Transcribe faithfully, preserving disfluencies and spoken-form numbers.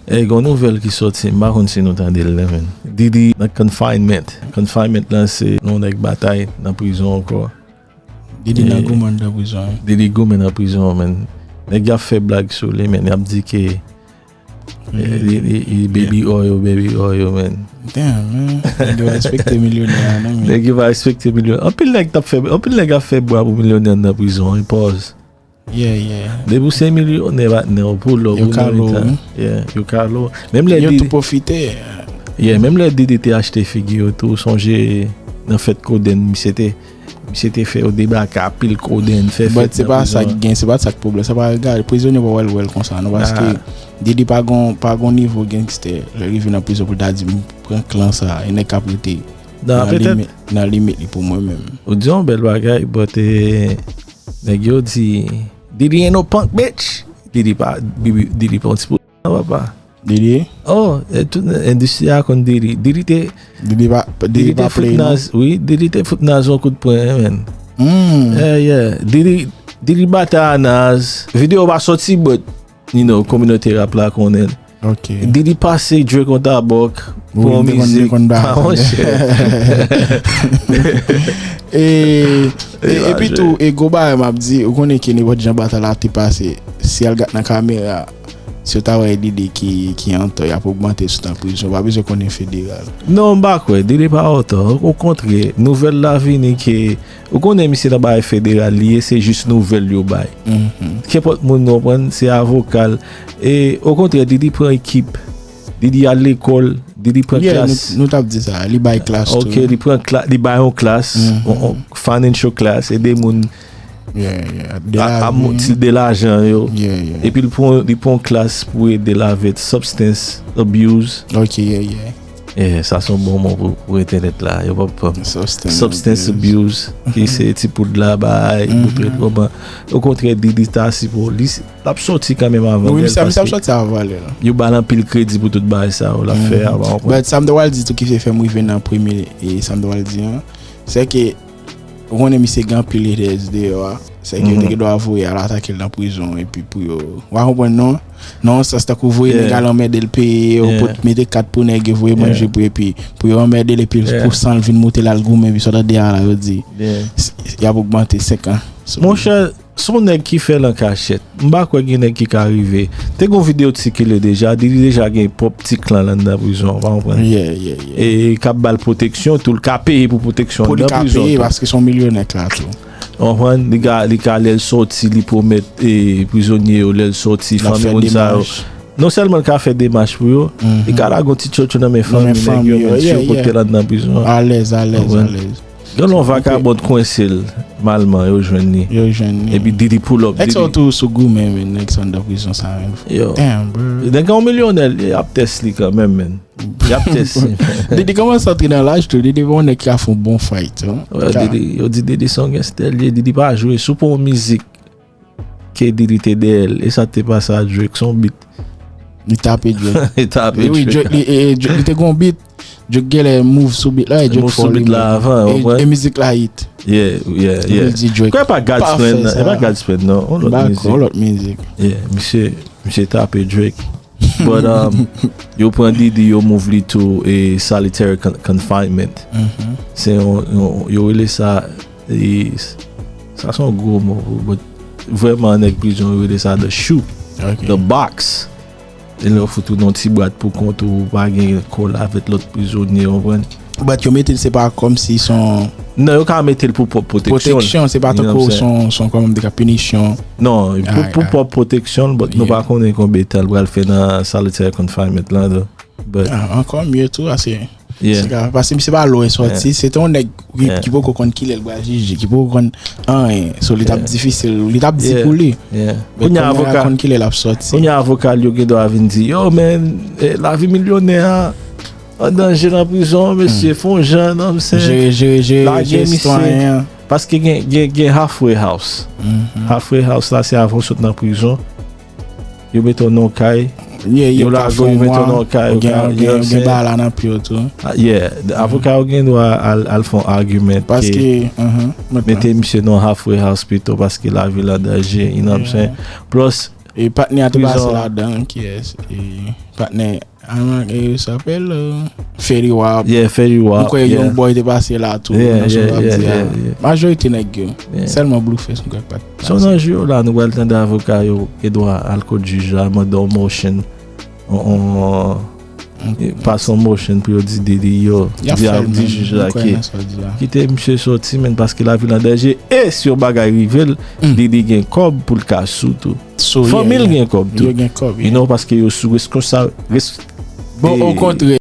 E gon nouvèl ki sòti, m pa konn si nou tande l la, men. Didi nan confinement. Confinement la, se yon nèg batay nan prizon ankò. Didi nan goumen nan prizon. Didi goumen nan prizon, men. Nèg y ap fè blag sou li, men. Y ap di ke, eh, li, li, li baby oil, baby oil, men. Damn, man. Nèg yo respekte milyonè a, non, men. Nèg yo pa respekte milyonè. Anpil nèg t ap fè, anpil nèg ap fè bwa pou milyonè nan prizon, wi, pause. Yeah, yeah. Depi w se milyonè, patnè, w pou lò, yo pou kalo, wi. Yeah, yo kalo. Menm lè yo tou pwofite. Yeah, menm lè Didi te achte figi yo tou, sonje nan fèt kodenn, misye te, misye te fè yo debake a pil kodenn, fè fèt nan prizon. But se pa sa k gen, se pa sa k pwoblèm. Sa pa gade, prizonye pa wè l, wè l konsa, non, paske Didi pa gon, pa gon nivo gangstè. Lè l rive nan prizon pou l ta di, "M pran klan sa, e nèg k ap rete nan limit, nan limit li pou mwen menm." Ou di yon bèl bagay, but, eh, nèg yo di, "Didi ain't no punk, bitch." Didi pa, Didi, Didi pa yon ti pou, non, papa. Didi? Oh, e tout endistri a konn Didi. Didi te, Didi pa, Didi pa play, non? Didi te fout Nas, wi, Didi te fout Nas yon kout pwen, men. Hmm. Yeah, yeah. Didi, Didi batay a Nas. Videyo pa sòti, but, you know, kominote rap la konnen l. Ok. Didi pase Drake yon tabòk pou yon mizik. Pa monchè. E, e, epi tou, e gwo bagay m ap di, ou konnen ke nenpòt jan batay la te pase, si al gad nan kamera, si w ta wè Didi ki, ki antò, y ap ogmante sou tan prizon, pa bezwen konnen federal. Non, m pa kwè, Didi pa antò. Okontrè, nouvèl la vini ke, ou konnen misye nan bagay federal li ye, se jis nouvèl yo bay. Mhm. Kenpòt moun, ou konprann, se avoka l. E, okontrè, Didi pran ekip. Didi al lekòl, Didi pran klas. Yeah, nou, nou t ap di sa, li bay klas tou. Ok, li pran kla-, li bay yon klas, yon, yon financial class, ede moun a, a monte de lajan yo. Yeah, yeah. Epi li pran, li pran klas pou ede l avèk substance abuse. Ok, yeah, yeah. Eh, sa se yon bon mo pou, pou entènèt la. Yo p ap, substance abuse, ki se ti poud la, bay, bout ret kòman. Okontrè, Didi ta sipo-, li, l ap sòti kanmenm avan lè l, paske misye ap sòti avan lè l. Yo ba l anpil kredi pou tout bagay sa yo l ap fè a, w konprann? But sa m t ap pral di tou ki te fè m rive nan premye, e sa m t ap pral di an, se ke, ou konnen misye gen anpil haters deyò a, se ke yo te gen dwa voye al atake l nan prizon, epi pou yo, w a konprann non? Nan yon sans tankou voye nèg al anmède l, peye yo, pot, mete kat pou nèg yo, voye manje pou, epi pou yo anmède l, epi pou san l vin moute l al goumen, epi sa w tande a la, yo di, y ap ogmante senk an sou li. Monchè, se yon nèg ki fè l an kachèt. M pa kwè gen nèg ki ka rive. Te gon videyo t sikile deja, Didi deja gen pwòp ti klan l anndan prizon, w pa konprann? Yeah, yeah, yeah. E k ap ba l pwoteksyon, tou l ka peye pou pwoteksyon anndan prizon tou. Pou li ka peye, paske se yon milyonè k la tou. W konprann? Li ka, li ka, lè l sòti, li pwomèt, e, prizonye yo, lè l sòti, fanmi moun sa yo. Non sèlman l ka fè demach pou yo, li ka lage yon ti tchotcho nan men fanmi nèg yo, menm si yo pote l anndan prizon an. Alèz, alèz, alèz. Gen yon vakabon t kwense l, malman, yo jwenn li. Yo jwenn li. Epi Didi pull up, Didi. Nèg sa yo toujou sou goumen, men, nèg sa anndan prizon sa menm. Yo. Damn, bro. Nèg yon milyonè, y ap tès li kanmenm, men. Y ap tès li. Didi kòmanse antre nan laj tou, Didi pa yon nèg ki ka fè yon bon fight, wi. Wè, Didi, yo di Didi se yon gangstè li ye, Didi pa jwe, si w pran yon mizik ke Didi te dèyè l, e sa te pase a Drake, se yon beat. Li tape Drake. Li tape Drake. E wi, Drake, li, e, e, Drake, li te gon beat, Drake genlè move sou beat la, e Drake fò li menm. Move sou beat la avan, w konprann? E mizik la hit. Yeah, yeah, yeah. Li di Drake. Kwè pa God's Plan, e pa God's Plan, non. On lòt mizik. Yon lòt mizik. Yeah, misye, misye tape Drake. But, um, yo pran Didi, yo move li tou, e solitary con-, confinement. Se yon, yon, yo rele sa, e, sa se yon gwo mo, but vrèman, nèg prizon, yo rele sa the shoe, the box. E lè yo fout ou nan ti bwat pou kont ou, ou pa gen kòl avèk lòt prizonye, w konprann? But yo mete l, se pa kòmsi se yon... Non, yo ka mete l pou pwòp pwoteksyon. Pwoteksyon, se pa tankou se yon, se yon, kòman m di, ka pinisyon. Non, pou, pou pwòp pwoteksyon, but nou pa konnen konbyen tan l pral fè nan solitary confinement la, tou. But ah, ankò mye tou, ase. Yeah. Se ka, paske misye pa lwen sòti, se te yon nèg ki, ki poko konn kilè l pral jije, ki poko konn anyen. So, li t ap difisil, li t ap di pou li. Yeah. Men kounye a avoka, konn kilè l ap sòti. Kounye a avoka l yo gen dwa vin di, "Yo, man, eh, lavi milyonè a an danje nan prizon, mesye, fè yon jan, non, se jere, jere, jere, lage misye." Paske gen, gen, gen halfway house. Halfway house la, se avan w sot nan prizon. Yo mete w nan yon kay. Yo lage w, yo mete w nan yon kay. Ou gen, ou gen, ou gen bagay la nan pye w tou. Ah, yeah. Avoka yo gen dwa al, al fè yon argument ke mete misye nan yon halfway house pito paske lavi l an danje, you know what I'm saying? Plus, E patnè a te pase ladan, kiyès? E patnè, a, e sa apèl, euh, Fetty Wap. Yeah, Fetty Wap. Mwen kwè Young Boy te pase la tou, nan show ap di a. Majorite nèg yo. Sèlman Blueface mwen kwè k pa t pase. So nan jou yo la, nou pral tande avoka yo, Edouard al kot jij la, mande yon motion. On, on, pase yon motion pou yo di Diddy yo, di jij la ki kite misye soti, men, paske lavi l an danje. E si yon bagay rive l, Diddy gen kòb pou l ka sou tou. Fanmi l gen kòb tou. Yo gen kòb, you know, paske yo sou responsab. Bon, okontrè,